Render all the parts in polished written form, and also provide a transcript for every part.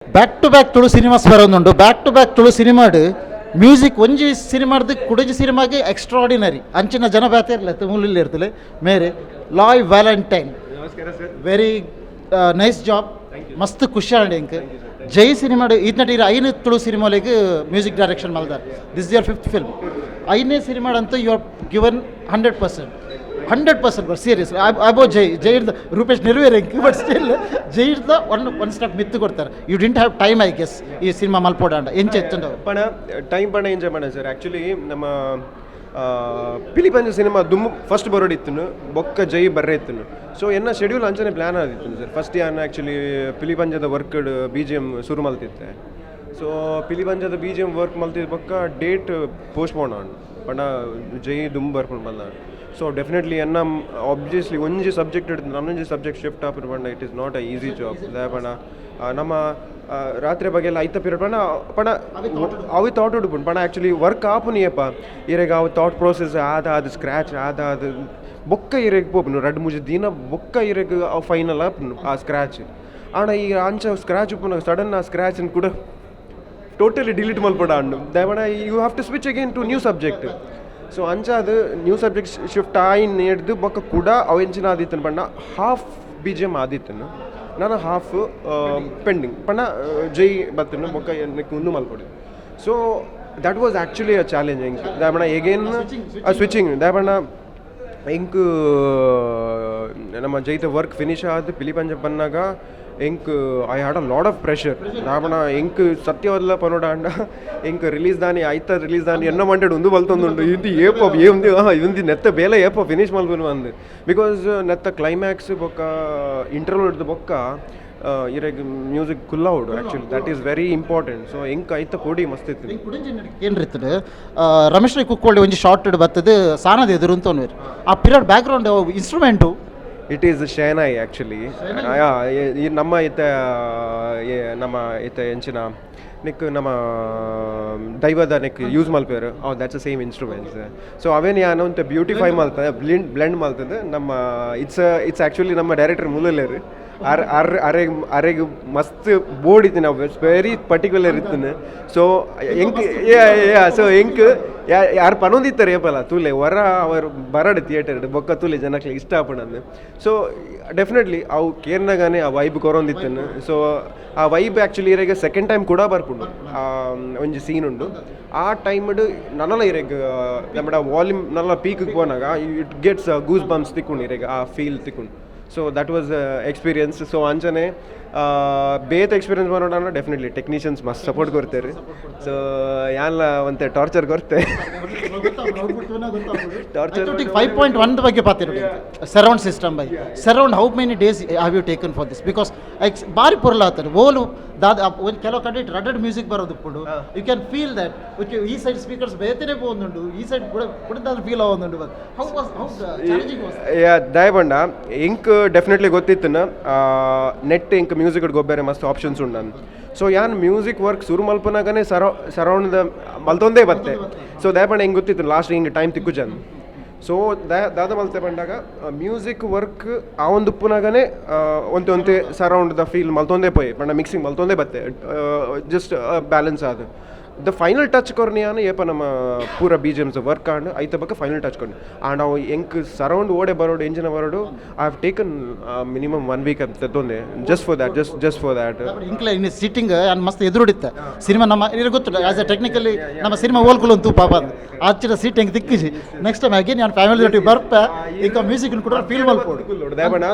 Back to back Tulu cinemas ಬರೋದುಂಡು. Back to back Tulu ಸಿನಿಮಾಡ್ music ಒಂಜಿ ಸಿನಿಮಾಡ್ದು ಕುಡೊಂಜಿ ಸಿನಿಮಾಗೆ extraordinary. ಅಂಚಿನ ಜನ ಬೇತೆ ಇರಲ್ಲ ತುಮುಲಲ್ಲಿ ಇರ್ತಲೆ ಮೇರೆ ಲಾಯ್ ವ್ಯಾಲೆಂಟೈನ್. ನಮಸ್ಕಾರ sir. Very nice job. ಮಸ್ತ್ ಖುಷಿ ಆಂಡ್ ಎಂಕ್ ಜೈ ಸಿನಿಮಾಡ್ ಈತ್ನಟ ಇರ ಐನು ತುಳು ಸಿನಿಮಾಲಿಗೆ ಮ್ಯೂಸಿಕ್ ಡೈರೆಕ್ಷನ್ ಮಲ್ದಾರ್. This your fifth film. ಐನೇ ಸಿನಿಮಾಡ್ ಅಂತೂ you are given 100%, 100%. Serious above Jai. Jai Rupesh ನಿರ್ವೇರ್ ಎಂಕ್, ಬಟ್ ಸ್ಟಿಲ್ ಜೈ ಇರ್ದ one one step ಮಿತ್ತು ಕೊಡ್ತಾರೆ. You didn't have time, I guess, ಈ ಸಿನಿಮಾ ಮಲ್ಪೋಡಾಂಡ ಎಂಚ ಎತ್ತುಂಡವು? ಪಣ ಟೈಮ್ ಪಣ ಎಂಜಾಯ್ ಮಾಡ ಸರ್. ಆ್ಯಕ್ಚುಲಿ ನಮ್ಮ ಪಿಲಿಪಂಜ ಸಿನಿಮಾ ದುಮ್ಮು ಫಸ್ಟ್ ಬರೋಡಿತ್ತುನು, ಬೊಕ್ಕ ಜೈ ಬರ್ರೆ ಇತ್ತುನು. ಸೊ ಎನ್ನ ಶೆಡ್ಯೂಲ್ ಅಂಚನೆ ಪ್ಲ್ಯಾನ್ ಆದಿತ್ತು ಸರ್. ಫಸ್ಟ್ ಯಾನ್ ಆ್ಯಕ್ಚುಲಿ ಪಿಲಿಪಂಜದ work BGM ಶುರು ಮಲ್ತಿತ್ತೆ. ಸೊ ಪಿಲಿಪಂಜದ ಬಿಜಿಎಮ್ ವರ್ಕ್ ಮಲ್ತಿದ್ದ ಬೊಕ್ಕ ಡೇಟ್ ಪೋಸ್ಟ್ಪೋನ್ ಆಂಡ್. ಪಂಡ ಜೈ ದುಂಬು ಬರ್ಪುಂಡು ಬಂದ. ಸೊ ಡೆಫಿನೆಟ್ಲಿ ಎನ್ನ ಆಬ್ವಿಯಸ್ಲಿ ಒಂಜಿ ಸಬ್ಜೆಕ್ಟ್ ಹಿಡಿದು ನನ್ನೊಂಜಿ ಸಬ್ಜೆಕ್ಟ್ ಶಿಫ್ಟ್ ಆಪುನ ಪಂಡ it is not a easy job. ಪಂಡ ನಮ್ಮ ರಾತ್ರಿ ಬಗೆಲ್ಲ ಐತ ಪೀರಿಯಡ್ ಪಂಡ ಪಂಡ ಅವಿ ಥಾಟ್ ಉಡುಪುಂಡು. ಪಂಡ ಆ್ಯಕ್ಚುಲಿ ವರ್ಕ್ ಆಪುನಿಯಪ್ಪ ಇರೆಗ್ ಅವು ಥಾಟ್ ಪ್ರೋಸೆಸ್ ಆದ ಅದು ಸ್ಕ್ರ್ಯಾಚ್ ಆದ ಅದು ಬೊಕ್ಕ ಇರೆಗ್ ಪೋಪುನು ರಡ್ಡ್ ಮೂಜಿ ದಿನ ಬೊಕ್ಕ ಇರೆಗ್ ಅವು ಫೈನಲ್ ಆಪುಂಡು ಆ ಸ್ಕ್ರ್ಯಾಚ್. ಆಂಡ ಈ ಅಂಚ ಸ್ಕ್ರ್ಯಾಚ್ ಉಪ್ಪುನ ಸಡನ್ ಆ ಸ್ಕ್ರ್ಯಾಚ್ ಕೂಡ ಟೋಟಲಿ ಡಿಲೀಟ್ ಮಲ್ಪಡ ಅಂಡು ದಾಯೆ you have to switch again to new subject. So ಅಂಚ ಅದು new subject shift ಆಯಿ ನೇಡ್ದು ಬೊಕ್ಕ ಕೂಡ ಅವು ಎಂಚಿನ ಆದಿತ್ತನು ಪಂಡ ಹಾಫ್ ಬಿಜಿಎಮ್ ಆದಿತ್ತನು, ನಾನು ಹಾಫ್ ಪೆಂಡಿಂಗ್. ಪಂಡ ಜೈ ಬತ್ತನು ಬೊಕ್ಕ ಉಂದು ಮಲ್ಪೊಡು. So that was actually a challenge ಎಂಕ್. ದಾಯೆ ಎಗೇನ್ ಸ್ವಿಚಿಂಗ್. ದಾಯೆ ಪಂಡ ಎಂಕ್ ನಮ್ಮ ಜೈತ ವರ್ಕ್ ಫಿನಿಶ್ ಆದ್ ಪಿಲಿಪಂಜ ಬನ್ನಾಗ ಎಂಕ್ I had a lot of pressure. ದಾಪಣ ಎಂಕ್ ಸತ್ಯವಲ್ಲ ಪನೋಡ ಅಂಡ ಎಂಕ್ ರಿಲೀಸ್ ದಾನಿ ಆಯ್ತ ರಿಲೀಸ್ ದಾನಿ ಎನ್ನ ಮಂಟೆಡ್ ಉಂದು ಬಲ್ತೊಂದುಂಡು. ಇದು ಏಪ ಏಂದು ಇಂದು ನೆತ್ತ ಬೇಲೆ ಏಪ ಫಿನಿಶ್ ಮಲ್ಪುನು ಅಂದ್. Because ನೆತ್ತ ಕ್ಲೈಮ್ಯಾಕ್ಸ್ ಬೊಕ್ಕ ಇಂಟರ್ವಲ್ ಹಿಡ್ದು ಬೊಕ್ಕ ಇರೆಗ್ music ಕುಲ್ಲಾವುಡು. Actually that is very important. So ಎಂಕ್ ಐತ ಕೊಡಿ ಮಸ್ತ್ ಇತ್ತು. ಏನ್ರಿತ್ತದು ರಮೇಶ್ ರೈ ಕುಕ್ಕೋಳಿ ಒಂಜಿ ಶಾರ್ಟ್ ಬತ್ತದು ಸಾನದ ಎದುರು ಅಂತ ಆ period background instrument. It is shehnai actually. ಈ ನಮ್ಮ ಇತ್ತ ನಮ್ಮ ಇತ್ತ ಎಂಚಿನ ನಿಕ್ ನಮ್ಮ ದೈವದ ನೆಕ್ ಯೂಸ್ ಮಲ್ಪೇರು. ಅವ್ that's same instruments. So ಅವೇನು ಯಾನು ಅಂತ ಬ್ಯೂಟಿಫೈ ಮಲ್ತದೆ, ಬ್ಲೆಂಡ್ ಬ್ಲೆಂಡ್ ಮಲ್ತದೆ. ನಮ್ಮ it's it's actually ನಮ್ಮ ಡೈರೆಕ್ಟರ್ ಮೂಲಲೇರು ಅರ್ ಅರ್ ಅರೆಗ್ ಅರೆಗ್ ಮಸ್ತ್ ಬೋರ್ಡ್ ಇತ್ತು. ನಾವು ವೆರಿ ಪರ್ಟಿಕ್ಯುಲರ್ ಇತ್ತು. ಸೊ ಎಂಕ್ ಯಾ ಸೊ ಎಂಕ್ ಯಾರು ಪನೊಂದಿತ್ತಾರೆ ಏಪಲ್ಲ ತೂಲೆ ವರ ಅವರು ಬರಡ್ ಥಿಯೇಟರ್ ಬೊಕ್ಕ ತೂಲೆ ಜನಕ್ಲೆ ಇಷ್ಟ ಆಪುಂಡು. ಸೊ ಡೆಫಿನೆಟ್ಲಿ ಅವು ಕೇರ್ನಾಗಾನೆ ಆ ವೈಬ್ ಕೊರೊಂದಿತ್ತನು. ಸೊ ಆ ವೈಬ್ ಆ್ಯಕ್ಚುಲಿ ಇರೆಗ್ ಸೆಕೆಂಡ್ ಟೈಮ್ ಕೂಡ ಬರ್ಪುಂಡು. ಆ ಒಂಜಿ ಸೀನ್ ಉಂಡು. ಆ ಟೈಮ್ಡ್ ನನಲ ಇರೆಗ್ ನಮ್ಮಡ ವಾಲ್ಯೂಮ್ ನಲ್ಲ ಪೀಕ್ ಪೋನಾಗ it gets goose bumps ತಿಕ್ಕೊಂಡು ಇರೆಗ್ ಆ ಫೀಲ್ ತಿಕ್ಕೊಂಡು. So that was experience. So ಅಂಚನೆ ಬೇತ್ ಎಕ್ಸ್ಪೀರಿಯನ್ಸ್ ಮಾಡೋಣ. ಡೆಫಿನೆಟ್ಲಿ ಟೆಕ್ನಿಷಿಯನ್ಸ್ ಮಸ್ತ್ ಸಪೋರ್ಟ್ ಕೊಡ್ತಾರೆ. ಸೊ ಯಾನ್ಲ ಒಂತೆ ಟಾರ್ಚರ್ ಕೊರ್ತೆ ಟಾರ್ಚರ್. 5.1 ಬಗ್ಗೆ ಪಾತಿರು ಸರೌಂಡ್ ಸಿಸ್ಟಮ್ ಬಗ್ಗೆ. Surround, how many days have you taken for this? Because ಬಾರಿ ಪೊರ್ಲ ಆಗ್ತದೆ. ಓಲು ದಾದ ಒಂದು ಕೆಲವು ಕಡೆ ರಡಡ್ ಮ್ಯೂಸಿಕ್ ಬರೋದು ಉಪ್ಪುಂಡು. You can feel that, okay, ಈ ಸೈಡ್ ಸ್ಪೀಕರ್ಸ್ ಬೇತನೆ ಪೋಂದುಂಡು, ಈ ಸೈಡ್ ಕೂಡ ಕೂಡ ಫೀಲ್ ಆವೊಂದುಂಡು. How was how challenging was? ದಯಬಂಡ ಎಂಕ್ ಡೆಫಿನೆಟ್ಲಿ ಗೊತ್ತಿತ್ತು ನೆಟ್ ಎಂಕ್ ಮ್ಯೂಸಿಕ್ ಗೊಬ್ಬರ ಮಸ್ತ್ ಆಪ್ಷನ್ಸ್ ಉಂಡು. ಸೊ ಯಾನ್ ಮ್ಯೂಸಿಕ್ ವರ್ಕ್ ಶುರು ಮಲ್ಪನಾಗನೆ ಸರೌಂಡ್ ಮಲ್ತೊಂದೇ ಬತ್ತೆ. ಸೊ ದಯಪಂಡ ಹೆಂಗೆ ಗೊತ್ತಿತ್ತು ಲಾಸ್ಟ್ ಹಿಂಗೆ ಟೈಮ್ ತಿಕ್ಕುಜನ್. ಸೊ ದಾದ ಮಲ್ತೆ ಪಂಡಾಗ ಮ್ಯೂಸಿಕ್ ವರ್ಕ್ ಆ ಒಂದು ಉಪ್ಪುನಾಗನೆ ಒಂತೆ ಒಂತೆ surround the feel ಮಲ್ತೊಂದೇ ಪೋಯ್. ಪಂಡ ಮಿಕ್ಸಿಂಗ್ ಮಲ್ತೊಂದೇ ಬತ್ತೆ, ಜಸ್ಟ್ ಬ್ಯಾಲೆನ್ಸ್ ಆದ the final touch ಕೊರ್ನಿಯಾನ ಏಪ ನಮ್ಮ ಪೂರ ಬಿಜಿಎಮ್ಸ್ ವರ್ಕ್ ಆಂಡ್ ಐತ ಬಕ್ಕ ಫೈನಲ್ ಟಚ್ ಕೊರ್ನಿ. ಆಂಡ್ ಅವು ಎಂಕ್ surround ಓಡೆ ಬರೋಡು ಎಂಜಿನ ಬರೋಡು I have taken minimum one week ಅಂತ ತೊಂದೆ just for that, just for that. ಇಂಕ್ಲ ಇನ್ನು ಸಿಟ್ಟಿಂಗ್ ಅನ್ ಮಸ್ತ್ ಎದುರುಡಿತ್ತ ಸಿನಿಮಾ ನಮ್ಮ ಇದು ಗೊತ್ತಿಲ್ಲ. As A technically ನಮ್ಮ ಸಿನಿಮಾ ಓಲ್ಕುಲು ಅಂತು ಪಾಪ ಆಚಿನ ಸೀಟ್ ಹೆಂಗೆ ತಿಕ್ಕಿಸಿ. Next time again ನಾನು ಫ್ಯಾಮಿಲಿ ಒಟ್ಟಿಗೆ ಬರ್ಪ ಈಗ ಮ್ಯೂಸಿಕ್ ಕೂಡ ಫೀಲ್ ಮಲ್ಪೋಡು. ದೇವಣ್ಣ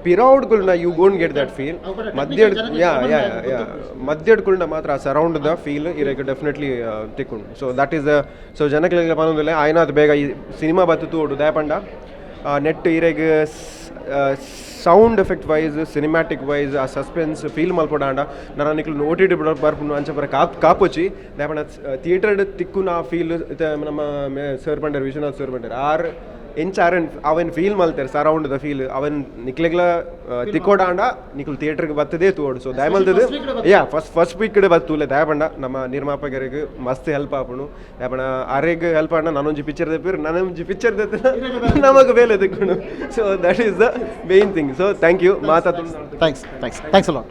ಪಿರೌಡ್ಗುಳ್ನ you won't get that feel. ಮಧ್ಯ ಯಾ ಯಾ ಯಾ ಮಧ್ಯಡ್ಗುಳ್ನ ಮಾತ್ರ ಆ surround the feel ಇರಕ್ಕೆ definitely ತಿಕ್ಕೊಂಡು. So that is so ಜನಗಳಿಗೆ ಪನೊಂದಿಲ್ಲ ಆಯ್ನ ಅದು ಬೇಗ ಈ ಸಿನಿಮಾ ಬತ್ತು ತೋಡು. ದಯಪಂಡ ನೆಟ್ ಇರೆಗ್ sound effect wise, cinematic wise ಆ ಸಸ್ಪೆನ್ಸ್ ಫೀಲ್ ಮಲ್ಪೊಡಾಂಡ ನನ ನಿಕ್ಲು ಓಟಿಟಿ ಬರ್ಪುಂಡು ಅಂಚ ಬರ ಕಾಪ್ ಕಾಪೊಚಿ. ದಯಪಂಡ ಥಿಯೇಟರ್ ತಿಕ್ಕುನ ಆ ಫೀಲ್ ನಮ್ಮ ಸರ್ ಪಂಡರ್, ವಿಶ್ವನಾಥ್ ಸರ್ ಪಂಡರ್ ಆರ್ ಎಂಚ ಆರೆನ್ ಅವೆನ್ ಫೀಲ್ ಮಲ್ತೆರ್ surround the feel ಅವನ್ ನಿಕ್ಲೆಗ್ಲ ತಿಕ್ಕೋಡಾಂಡ ನಿಕ್ಲು ಥಿಯೇಟರ್ಗೆ ಬರ್ತದೇ ತೋಡು. ಸೊ ದಯ ಮಲ್ತದು ಯಾ first first week ಕಡೆ ಬತ್ತೂಲೆ. ದಯಪಂಡ ನಮ್ಮ ನಿರ್ಮಾಪಕರಿಗೆ ಮಸ್ತ್ ಹೆಲ್ಪ್ ಆಪುಂಡು. ದಯಪಂಡ ಅರೆಗ್ ಹೆಲ್ಪ್ ಆಂಡ ನಾನೊಂಜಿ ಪಿಕ್ಚರ್ ದೆಪ್ಪಿರ್ ನಾನೊಂಜಿ ಪಿಕ್ಚರ್ ದೆತ್ತಿನ ನಮಗ್ ಬೇಲೆ ತಿಕ್ಕುಂಡು. So that is the main thing. So thank you ಮಾತಾ. Thanks, thanks, thanks a lot.